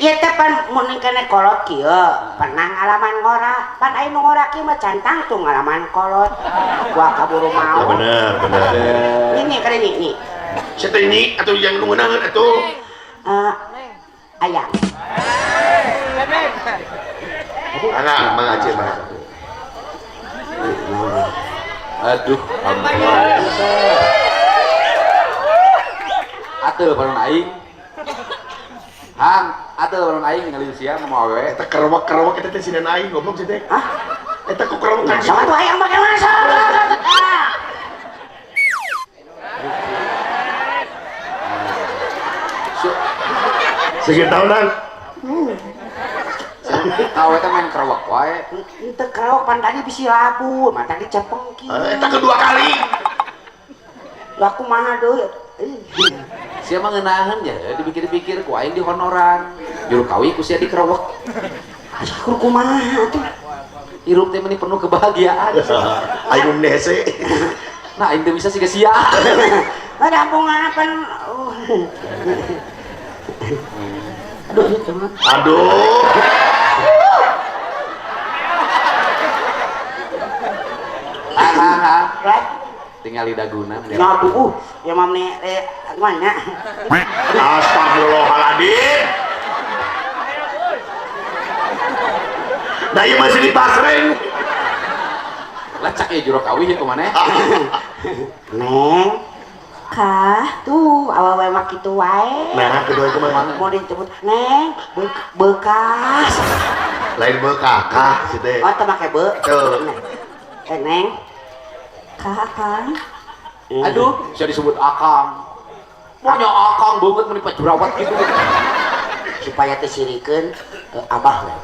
Ieu teh pan mun kene kolot kieu, pernah ngalaman ngora. Pan aya nu ngora kieu mah can tangtu ngalaman kolot. Gua kaburu Ya maot. bener, bener. Ini kali ini, nih. Sia teh nyi atuh yang nu ngeunaheun atuh. Eh, ayang. Mangga, mangga Aceh, mangga. Aduh, ampun. Ateul panon aing. Hang, ateul panon aing ningali sia mah awewe. Eta kerewek-kerewek eta teh sinan aing goblok sia teh. Hah? Eta kok kerewek Nah, sama tuh ayang bagaimana? Ah. Segitu tahunan. Awewe teh main kerewek wae. Ente kerewek pan tadi bisi labu, mah tadi cepengki. Eta kedua kali. Lah kumaha deui? Sia mah ngeunaheun ya, dipikir-pikir ku aing dihonoran. Juru kawi ku sia dikerewek. Aduh, kumaha tuh? Hirup teh meni penuh kebahagiaan. Aing mun hese. Nah, aing teu bisa siga sia. Ada bunga pan. Aduh, itu mah. Aduh. Hang, hang, hang. Right? Tinggal di daguna. Nah, tuh, ya mam nih, mana? Astagfirullahaladzim. Nah, ieu masih di pasreng. Lecak ya juru kawi ya kumaneh. Neng, Kah? tuh awewe mah kitu wae. Nah, kedua kumaha? Mau dijemput, Neng, bekas. Lain bekakah si teh. Oh, teu make be. Tuh. Eh, Neng. Kah, Akang? Aduh, bisa disebut akang. Maunya akang banget meni pajurawat gitu. Supaya teu sirikeun abah lah.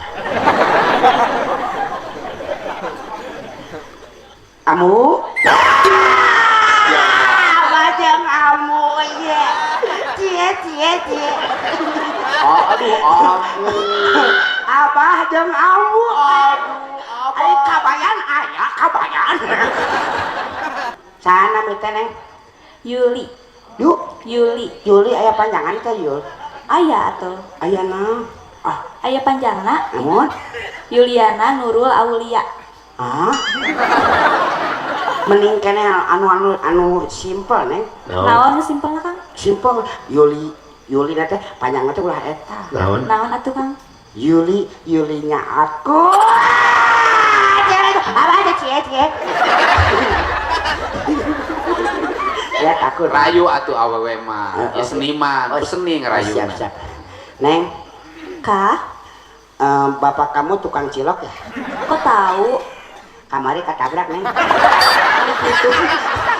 Amu? Abah jeung amu ye. Cie cie cie. Ah, aduh, amu. Abah jeung amu. Aduh, abah. Ai kabayan aya kabayan. Sana mi teh Neng? Yuli. Yuk, Yuli. Yuli aya panjangan teh Yul. Aya atuh. Aya na. Ah, Aya panjangna? namun? Yuliana Nurul Aulia. Ah. Mending kene anu anu anu simple Neng. Naon nu simpelna, Kang? Simple Yuli Yuli na teh panjangna teh ulah eta. Naon? Naon atuh, Kang? Yuli Yulinya aku. Apa ada cie cie. Ya takut. Rayu atuh awewe mah. Ya seniman, Oh, seni ngerayu. Siap siap. Neng, Kah? Bapak kamu tukang cilok ya? Kok tahu? Kamari katabrak, Neng. Gitu.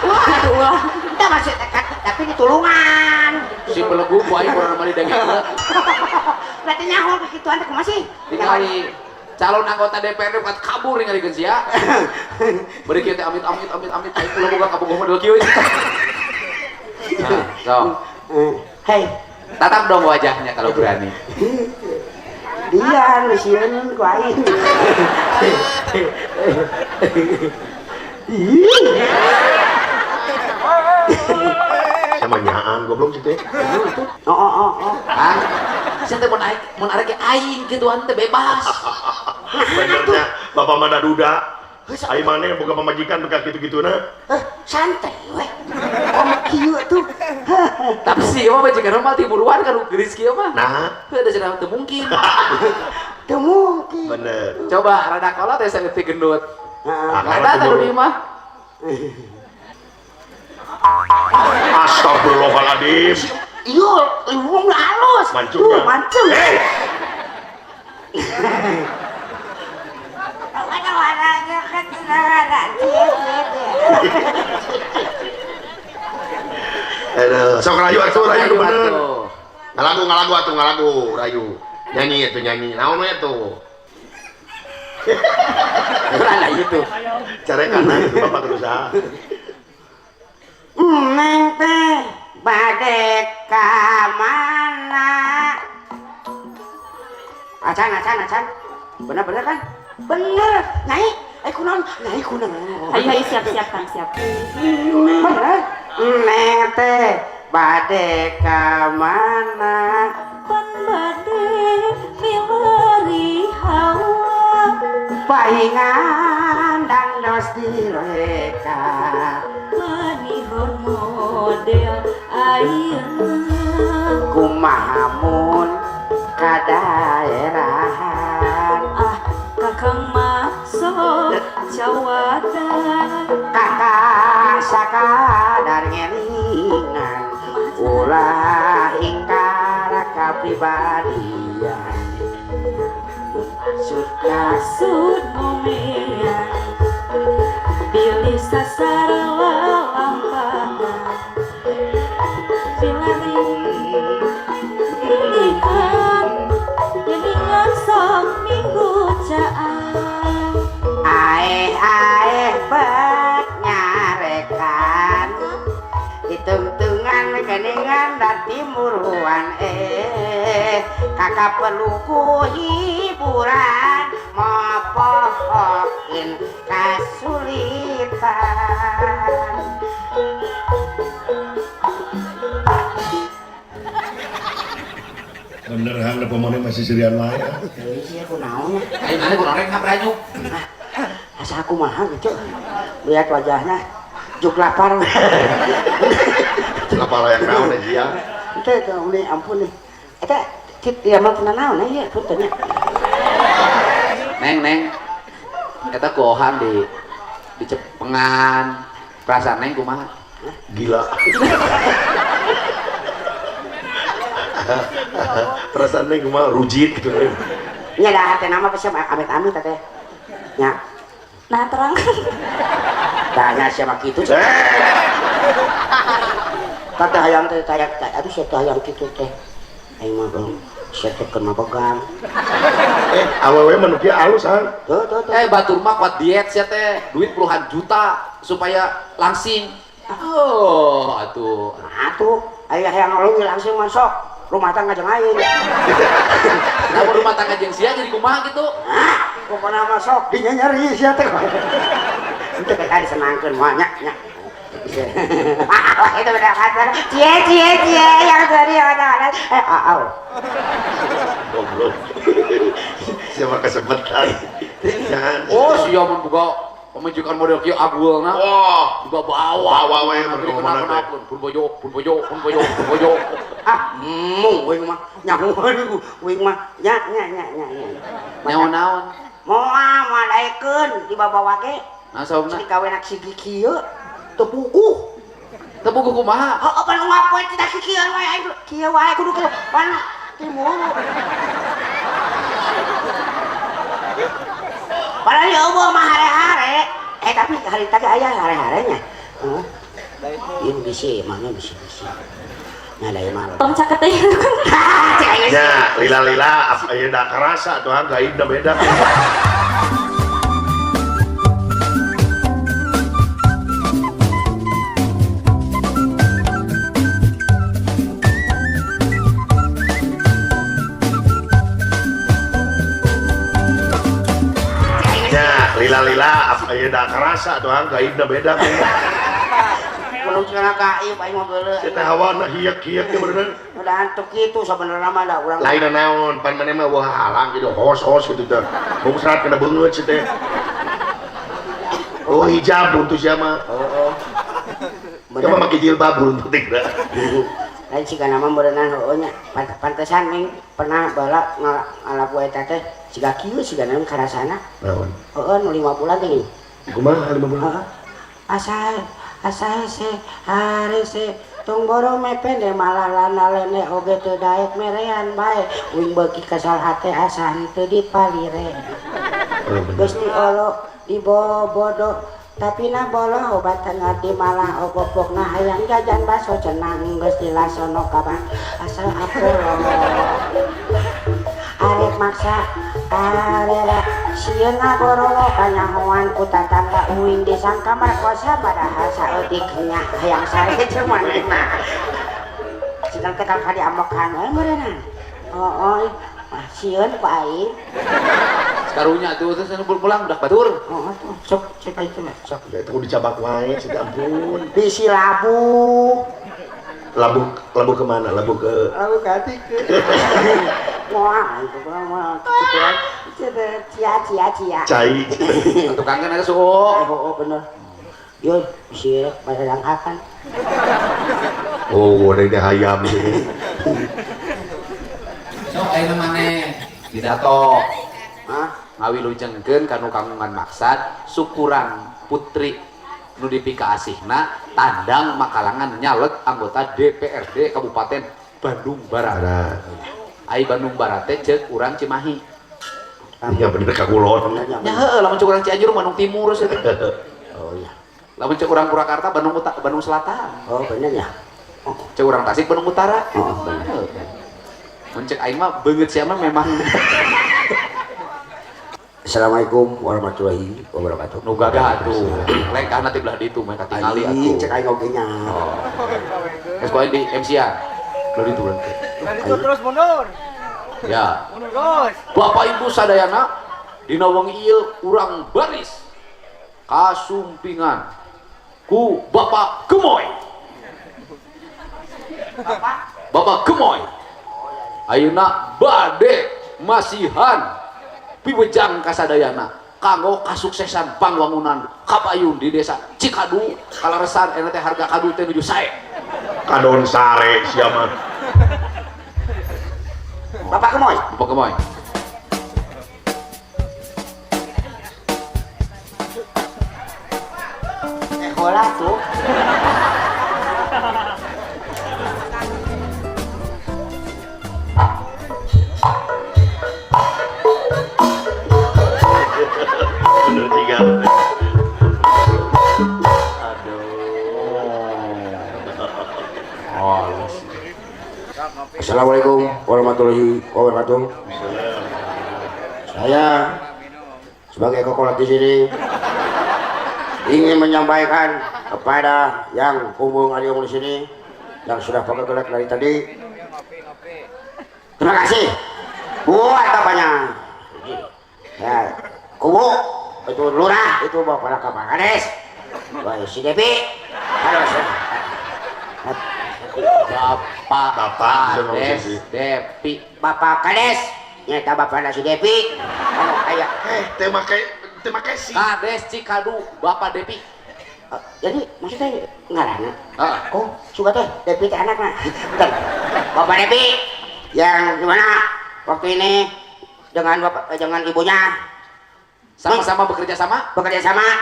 Wah, ulah. Enggak maksud tapi ditulungan. Si belegu ku aing kurang mali daging. Berarti nyaho kekituan teh kumaha sih? Tingali calon anggota DPRD buat kabur ningali sia. Bari kieu teh amit amit amit amit aing ulah boga kabogoh model kieu. Nah, so. Hei, Tatap dong wajahnya kalau berani. Dia nu sieun ku aing. Sama nyaan goblok sih teh. Oh oh oh oh. Hah? Sia teh mun aing mun arek aing kituan teh bebas. Benernya bapak mana duda. Aing maneh boga pamajikan bekas gitu-gituna. Santai weh. Om kieu tuh. Tapi sih mah majikan mah tiburuan kan geus kieu mah. Nah, Heuh da cenah teu mungkin. Teu mungkin. bener. Coba rada kolot teh saeutik gendut. Heeh. Ah, Rada teh di mah. Astagfirullahaladzim. Iya, wong halus. Mancung, Tuh, ya? mancung. Hei! Aduh, sok rayu atuh, rayu nu bener. Ngalagu, ngalagu atuh, ngalagu, rayu. Nyanyi atuh, nyanyi. Naon we atuh? Rada itu. Carekan itu bapak terus ah. Neng teh bade ka mana? Acan, acan, acan. Bener-bener kan? Bener. Nyai, kunaon? Nyai kunaon? Hayu hayu siap siap Kang, siap. Bener. Neng teh bade ka mana? Pan bade Saingan dangdos direka Manihon model ayeuna kumaha mun kadaerahan ah kakang mah sok cawatan kakak sakadar ngelingan ulah ingkar kapribadian suka sud ngomean bilih sasar lalampahan bilari geningan geningan sok minggu caang aeh aeh bet nyarekan ditungtungan geningan dan timuruan kakak perlu ku hiburan mopohokin kasulitan. Bener hang pemone masih sirian wae. Iya kunaon nya. Ayo mana kurang rek ngapranyuk. Asa aku mah gitu. Lihat wajahnya juk lapar. Lapar yang naon aja ya. Itu nih ampun nih. Eta dia mah kena naon ieu punten nya. Neng neng. Eta ku Ohan di cepengan. Perasaan neng kumaha? Gila. Perasaan neng kumaha rujit gitu. Nya da hate nama pasti amit-amit teh. Nya. Nah terang. Tanya siapa kitu. Tata hayang teh taya aduh sia teh hayang kitu teh. Aing mah bang, sia teh keur mabegang. Awewe mah nu kieu alus han. Tuh tuh tuh. Batur mah kuat diet sia teh, duit puluhan juta supaya langsing. Oh, atuh. Atuh, aya hayang leuwih langsing mah sok. Rumah tangga jeung aing. Nah, rumah tangga jeung sia jadi kumaha gitu? Hah, pokona mah sok dinyeri sia teh. Itu tadi disenangkeun mah nya nya. Itu benar kata. Cie cie cie yang tadi yang ada. Au. Goblok. Siapa kesempatan. Jangan. Oh, sia mun boga pemajikan model kieu agulna. Wah, boga bawa. Bawa we mun kumaha teh. Pun bojo, pun bojo, pun bojo, pun bojo. Ah, mung uing mah nyaho uing mah nya nya nya nya. Naon-naon? Moal moal daekeun dibawa ge. Nah, sababna si kawenak sigi kieu teu puguh. Teu puguh kumaha? Heeh, pan ngapoe tidak kieu wae aing kieu wae kudu kieu. Pan timur. Padahal ya eueuh mah hare-hare. Tapi hari tadi aya hare-harenya. Heeh. Ieu bisi mah bisi-bisi. Nah, da mah. Tong caket teh. Ya, lila-lila apa ya da karasa tuh gaibna beda. Ya, lila-lila apa ya da karasa tuh gaibna beda. Belum cenah gaib aing mah geuleuh. Teh hawana hiek-hiek teh bener. Udah antuk kitu sabenerna mah da urang. Lain naon, pan maneh mah wah halang gitu, hos-hos gitu teh. Bungsrat kena beungeut si teh. Oh, hijab buntu sia mah. Heeh. Coba make jilbab buntu teh. Lain siga nama meureunnan heueuh nya. Pantesan ming pernah baheula ngalaku eta teh siga kieu siga naon karasana. Naon? Heeh, nu 5 bulan teh gini. Kumaha 5 bulan? Heeh. Asa asa se hare se tong borong mepende malah lana lene oge teu daek merean bae uing beuki kasal hate asa henteu dipalire. Geus diolo dibobodo tapi na bolo obatan ngarti malah ogopokna hayang jajan baso cenang geus dilasono kabang asal apolo arek maksa arera sieun ngagorolo kanyahoan ku tatangga uing disangka markosa padahal saeutik nya hayang sare teh manehna sidang teh ka diambekan we meureunna heueuh sieun ku aing karunya tuh terus anu pulang udah batur. Oh, tuh sok cek itu lah sok. Ya itu dicabak wae, sih ampun. Bisi labu. Labu labu kemana? Labu ke labu ke hati ke. Wah, itu mah kebetulan Cia cia cia. Cai. Tukang kan ada suuk. Oh, bener. Yo, si pada akan. Oh, ada yang hayam ini. Sok ayeuna maneh pidato. Hah? Ngawilujengkeun kanu kagungan maksad syukuran putri nu dipikaasihna tandang makalangan nyaleg anggota DPRD Kabupaten Bandung Barat. Ai Bandung Barat teh ceuk urang Cimahi. Iya bener ka kulon. Ya heueuh lamun ceuk urang Cianjur Bandung Timur sih. Oh iya. Lamun ceuk urang Purwakarta Bandung Utara, Bandung Selatan. Oh bener ya. Ceuk urang Tasik Bandung Utara. Oh bener. Mun ceuk aing mah beungeut sia mah memang. Assalamualaikum warahmatullahi wabarakatuh. Nu gagah atuh. Lengkahna ti belah ditu mah katingali atuh. Cek aing oge nya. Geus ku aing di MC-an. Belah ditu berarti. Belah ditu terus mundur. Ya. Mundur terus. Bapak Ibu sadayana dina wengi ieu urang baris kasumpingan ku Bapak Gemoy. Bapak Gemoy. Ayeuna bade masihan piwejang kasadayana kanggo kasuksesan pangwangunan kapayun di desa Cikadu kalaresan eta teh harga kadu teh nuju sae. Kadon sare sia mah. Bapak Gemoy. Bapak Gemoy. Hola tuh. Bener tiga. Aduh. Oh, Assalamualaikum warahmatullahi wabarakatuh. Saya sebagai kokolot di sini ingin menyampaikan kepada yang kumbung adiung di sini yang sudah bergerak dari tadi. Terima kasih buat apanya? Ya, kubu itu lurah itu bapak Bapak Kades, bapak si Depi, halo Bapak Kades Depi, Bapak Kades, nyata Bapak nasi Depi, anu aya tema kesi. Kades Cikadu Bapak Depi. Jadi maksudnya ngarana? Oh, suka teh Depi teh anakna. Bentar. Bapak Depi yang gimana waktu ini dengan bapak dengan ibunya sama-sama bekerja sama,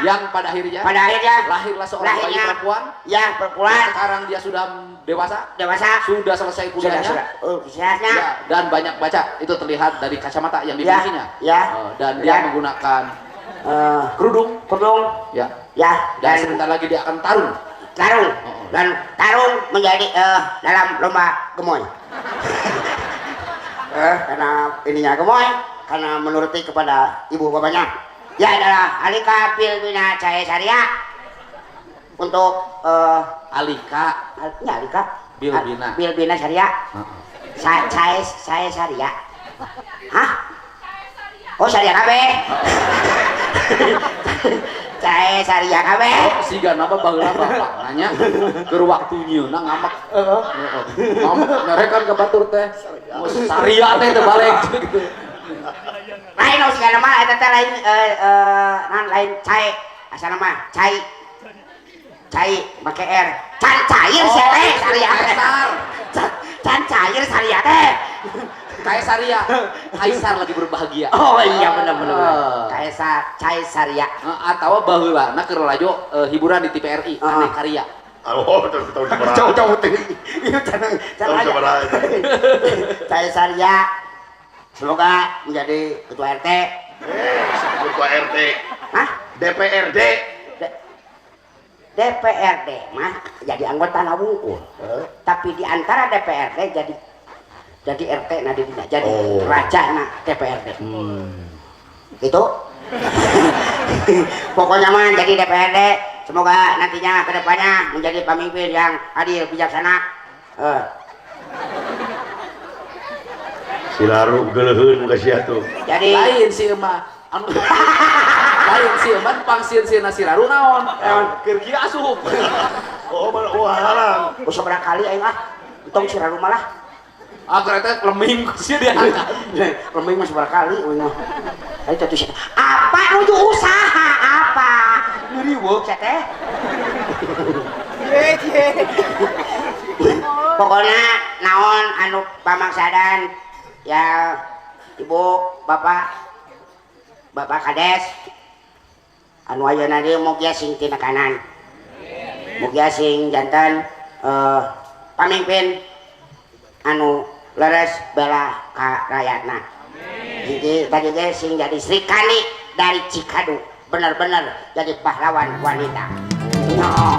yang pada akhirnya lahirlah seorang bayi perempuan, ya perempuan. Sekarang dia sudah dewasa, sudah selesai kuliahnya, ya, dan banyak baca. Itu terlihat dari kacamata yang dimilikinya. Ya, dan dia menggunakan kerudung, ya, ya. Dan sebentar lagi dia akan tarung, dan tarung menjadi dalam lomba gemoy. Karena ininya gemoy, karena menuruti kepada ibu bapaknya. Ya adalah Alika Pilbina Cahaya Syariah untuk Alika, ya Alika Bilbina, Bilbina Syariah, saya Syariah, hah? Oh Syariah KB, Cahaya Syariah KB. Oh siga napa baheula bapak nanya keur waktu nyieunna ngamek, ngamek nyarekan ka batur teh, Syariah teh teu balik gitu. Lain oh siga nama eta teh lain lain cai asal nama cai cai make r can cair sia teh Syariah can cair Syariah teh Kaisar Kaisar lagi berbahagia. Oh iya bener bener Kaisar Cai Syariah atau baheulana keur lalajo hiburan di TVRI Aneh Karya. Oh, tahun sabaraha. Jauh-jauh teh. Ieu can Cai Syariah semoga menjadi ketua RT. Ketua RT. Hah? DPRD. DPRD mah jadi anggota wungkul. Tapi di antara DPRD jadi RT nah dirinya, jadi raja nah DPRD. Gitu. Pokoknya mah jadi DPRD, semoga nantinya ke depannya menjadi pemimpin yang adil bijaksana. Silaru geuleuheun ka sia tuh. Jadi lain si mah anu lain si mah pangsieun si Raru naon? Keur kieu asup. Oh, wah halang. Sabaraha kali aing ah. Entong si Raru malah. Ah, ternyata leming sih diangkat. Leming mah seberapa kali uing mah. Tadi tadi apa nuju usaha apa? Ngeriweuh sia teh. Pokoknya naon anu pamaksadan ya ibu bapak bapak kades anu ayeuna dieu mugia sing tinekanan, mugia sing janten pamimpin anu leres bela ka rakyatna. Jadi tadi ge sing jadi Srikandi dari Cikadu, bener-bener jadi pahlawan wanita. No.